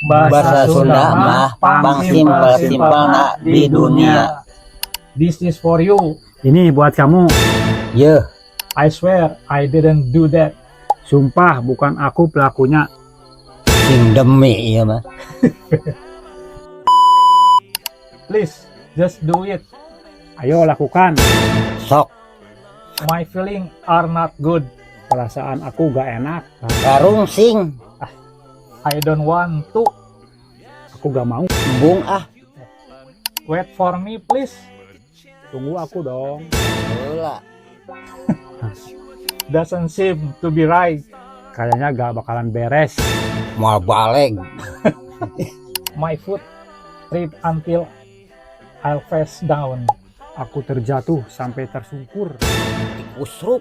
Bahasa Sunda mah pang simpel-simpelna di dunia. This is for you. Ini buat kamu. Yeuh. I swear I didn't do that. Sumpah bukan aku pelakunya. Sing demi ieu mah. Please, just do it. Ayo lakukan. Sok. My feeling are not good. Perasaan aku gak enak. Karungsing. I don't want to. Aku gak mau. Embung ah. Wait for me, please. Tunggu aku dong. Heula. Doesn't seem to be right. Kayaknya gak bakalan beres. Moal baleg. My foot trip until I'll face down. Aku terjatuh sampai tersungkur. Tikusruk.